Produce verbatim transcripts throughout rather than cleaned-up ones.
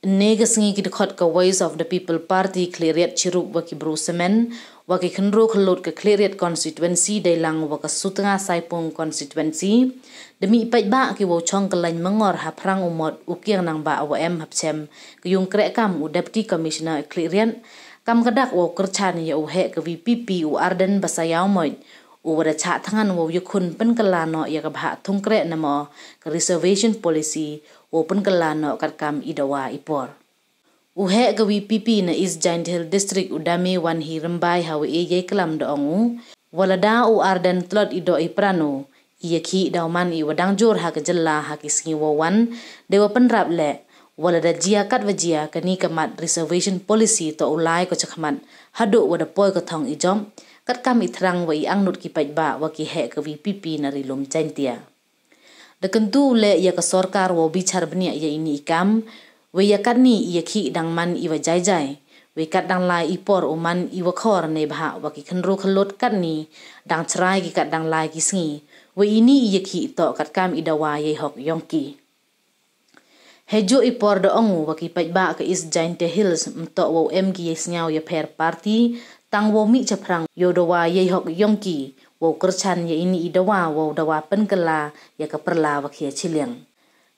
Ynne ka sngi ki dkhot ka Voice of the People Party Khliehriat chirup wa ki bru samen wa ki khynroo khyllood ka Khliehriat Constituency deilang wa ka Sutnga Saipung Constituency da mih paidbah ki wow chong kyllain myngor ha phrang u mot u kiang nangbah wa em hapchem ka yung krehkam u Deputy Commissioner Khliehriat, kam ka dak wow kyrchan ya u heh ka VPP u Ardent Basaiawmoit u wa da chah thngan wow yakhun pynkylla noh ya ka bhah thungkreh namo ka Reservation Policy wow pynkylla noh katkam i dawa i por. U heh ka VPP na East Jaintia Hills District u Dame Wanhi Rymbai ha wa e yei klam da ong u, wa lada u Ardent tlot i doh i pran u, i yakhih daw man i wa dang jur ha ka jylla ha ki sngi wow wan, dei wa pynrap leh, wa lada jia katwa jia kani ka mat Reservation Policy toh u lai ko chakhmat haduh wa da poi ka thong i jop, katkam i thrang wa i angnud ki paidbah wa ki heh ka VPP na Ri Lum Jaintia. Da kyntu u leh ya ka sorkar wow bichar bniah ya ini i kam, wei ya katni i yakhih dang man i wa jai jai, wei kat dang lai i por u man i wa khor neibhah wa ki khynroo khyllood katni dang chrai ki kat dang lai ki sngi, wei ini i yakhih toh katkam i dawa yei hok yong ki. Heijooh i por da ong u wa ki paidbah ka East Jaintia Hills ym toh wow em ki yei sngaw ya pher party, tang wow mih chaphrang yow dawa yei hok yong ki, wow kyrchan ya ini i dawa wow dawa pynkylla ya ka pyrla wa khia chiliang.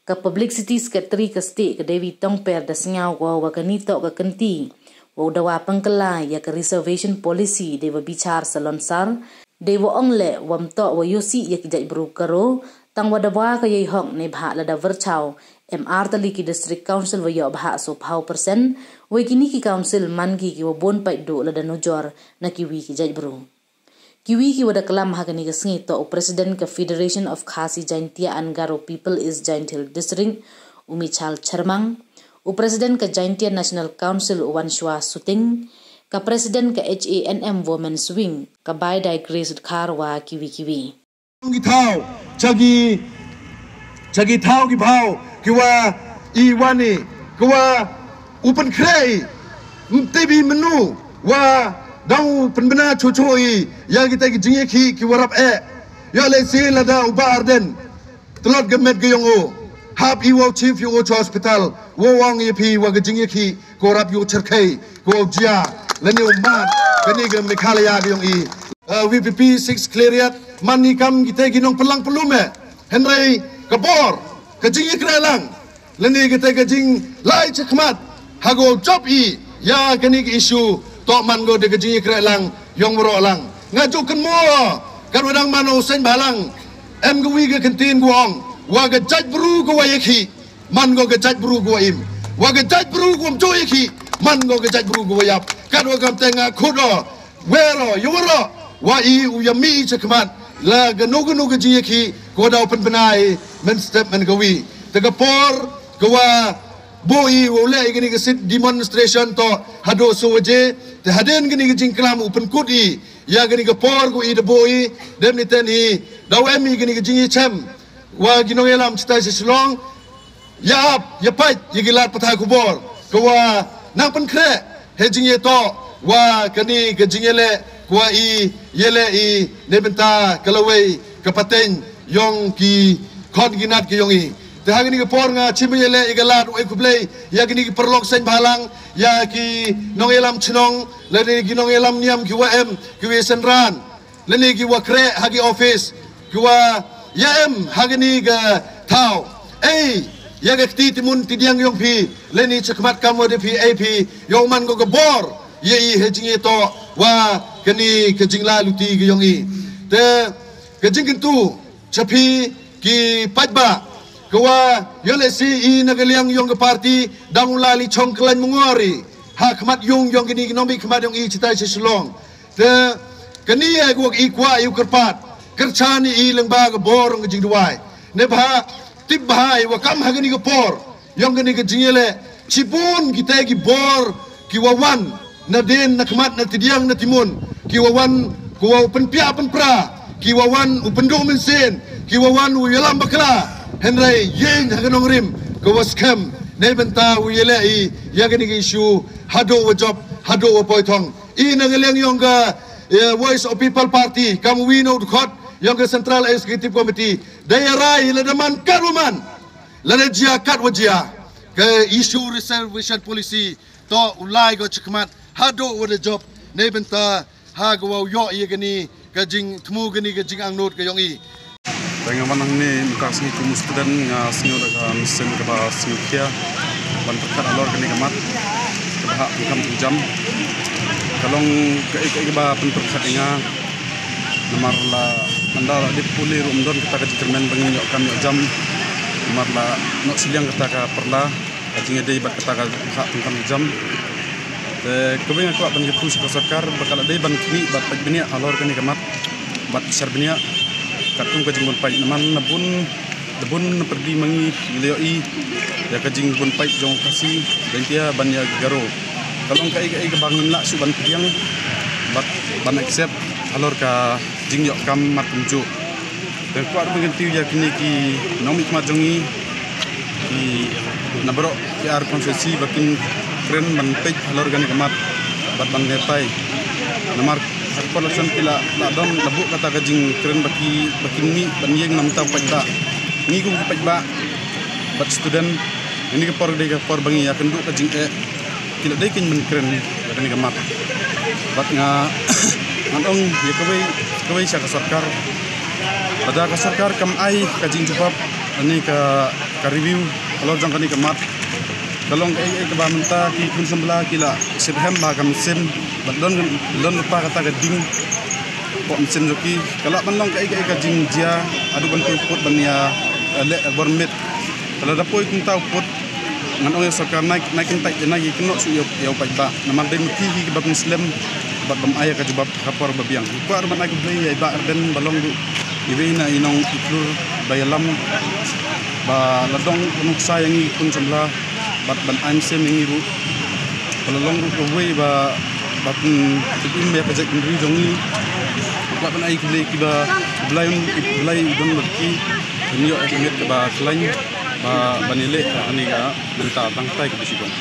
Ka Publicity Secretary ka State ka Devi Tongper da sngaw ko wa kani toh ka kynti wow dawa pynkylla ya ka Reservation Policy dei wa bichar salonsar, dei wa ong leh wa ym toh wa yosi ya ki jaitbru Garo, tang wa dawa ka yei hok neibhah lada wyrchaw em artylli ki District Council wa yoh bhah soophaw percent, wei kini ki Council man ki ki wa bun paidduh lada nujor na kiwi ki jaitbru. Kiwi ki wa da klam ha kani ka sngi toh u President ka Federation of Khasi Jaintia and Garo People East Jaintia Hills District, u Michal Chyrmang, u President ka Jaintia National Council u Wanshwa Suting, ka President ka HANM Women's Wing ka Baidai Grace Dkhar wa kiwi kiwi. Ki thaw, cha ki, cha ki thaw ki bhaw, ki wa i wani, ki wa u pynkhreh i, ym tip i mynnu, wa dang u pynbna chuh chuh i, ya kita ki jingyakhih ki wa rap eh. Ya lehse lada u Bah Ardent tlot ka met ka yong u, hap i wow chief yong u cha hospital, wow ong ya phi wa ka jingyakhih ko rap yow cherkhei, ko jia, lane u mat kani ka Meghalaya ka yong i. Uh, VPP six Khliehriat man i kam kita ki nongpynlang pynlum eh. Hynrei ka bor, ka jingyakrehlang, lane kita ka jinglai chakhmat ha ko jop i ya kani ka issue, toh man ko da ka jingyakrehlang yong waroh lang. Nga ju kynmaw katwa dang man u Seng Bhalang, em ka wi ka kyntien ko ong, wa ka jaitbru ko wa yakhih, man ko ka jaitbru ko wa im. Wa ka jaitbru ko ym ju yakhih, man ko ka jaitbru ko wa yap. Katwa kam te nga khut o, wer o, ya waroh, wa i u ya mih i chakhmat la kano kano ka jingyakhih ko wa daw pynbna i mynstep mynkawi. Te ka por ko wa buh i wow leh i kani ka sit demonstration toh haduh soo waje. Te hadien kani ka jingklam u pynkut i ya kani ka por ko i da buh i, dep ni ten i daw em i kani ka jingyakhih wa ki nongyalam chitai sha Shillong. Ya ap, ya pait ya ki lad pathai khubor ko wa nang pynkhreh ha jingyatoh wa kani ka jingyaleh ko wa i yaleh i neibynta ka lawei ka pateng yong ki khon ki nat ki yong i. Te ha kani ka por nga chim yaleh i ka lad u ai khublei ya kani ki paralok Seng Bhalang, ya ki nongyalam chnong, lane ki nongyalam niam ki wa em ki wa synran, lane ki wa khreh ha ki office, ki wa ya em ha kani ka thaw. Ei, ya ka kti timun tidiang yong phi, lane chakhmat kam wa da phi, ei phi, yow man ko ka bor ya i ha jingyatoh wa kani ka jingla luti ka yong i. Te ka jingkyntu cha phi ki paidbah, ko wa yow lehse i na ka liang yong ka party dang u la li chong kyllain myngor i ha khmat yung yong kini ki nongmihkhmat yong i chitai sha Shillong. Te kani e ko wa i kwah i u kyrpad, kyrchan i lyngba ka bor yong ka jingduwai. Neibhah tip bha i wa kam ha kani ka por yong kani ka jingyaleh, chibun kita ki bor ki wa wan na dien na khmat na tidiang na timun, ki wa wan ko wa u pynpiah pynpra, ki wa wan u pynduh mynsiem, ki wa wan u yalam bakla. Hynrei yeng ha ka nongrim ko wa skhem neibynta u yaleh i ya kani ka issue haduh wa jop, haduh wa poi thong. I na ka liang yong ka, eh, Voice of People Party kam wi na u dkhot yong ka Central Executive Committee, da ya rai lada man kat wa man, lada jia kat wa jia, Ka issue reservation policy to u lai ko chikmat haduh wa da jop ne bynta ha ka wa u yoh ïa kani ka jingthmu kani ka jingangnud ka yong i. Tang nga wan hangne mynta ka sngi kum u student nga sngew da ka mynsiem kaba sngewkhia ban pyrkhat halor kane ka mat kaba hap pynkham pynjam. Ka long kaei kaei kaba pynpyrkhat ïa nga. Namar la ynda la dep pule ruh ym don kata ka jingkyrmen ba ngin ïoh kam ïoh jam. Namar la noh shiliang kata ka pyrla ka jingïadei bad kata ka hap pynkham pynjam. Te kawei nga kwah ban kyrkhu sha ka sorkar ba ka la dei ban khmih bad peit bniah halor kane ka mat bad shar bniah katkum ka jingbun peit namar na bun da bun na pyrdi ma ngi ngi la ïohi ïa ka jingbun peit jong u Khasi Jaiñtia ban ïa Garo. Ka long kaei kaei kaba ngim lah shuh ban pdiang bad ban accept halor ka jingïoh kam mat kumjuh. Te kwah ruh ban kyntiew ïa kine ki nongmihkhmat jong ngi ki na baroh ki ar constituency ba kin kren ban peit halor kane ka mat bad ban lehtai. Namar ha ka por election ki la la don la buh kata ka jingkren ba ki ba kin mih ban ïeng na mynta u paidbah. Ngi kum ki paidbah bad student, kane ka por dei ka por ba ngi ïakynduh ka jingeh. Ki la dei kin ban kren ïa kane ka mat. Bad nga ngan ong ïa kawei kawei sha ka sorkar. Lada ka sorkar kam ai ka jingjubab lane ka ka review halor jong kane ka mat. Ka long kaei kaei kaba mynta ki khun samla ki la shyrkhei ba ka mynsiem bad don don lypa kata ka ding. Pok mynsiem jong ki ka lah ban long kaei kaei ka jingjia haduh ban poi pud ban ïa leh bor miet. Ka la da poi kumta u pud ngan ong ïa sorkar nai nai kyntait nai ki kynnoh shuh ïa u paidbah namar dei ma ki hi kiba pynslem bad bym ai ïa ka jubab ha ka por ba biang. Kwah ruh ban ai khublei ïa i Bah Ardent ba long ruh iwei na i nong i klur ba ïalam ba la dang nuksa ïa ngi khun samla bad ban ai mynsiem ïa ngi ruh ba la long ruh kawei ba ba pyn pyn im ïa ka jaitbynriew jong ngi. Kwah ban ai khublei kiba Blei Blei u don bad ki ban ïoh ïa ka miet kaba khlaiñ ba ban ïaleh ïa kane ka bynta tang katai kaba shibun.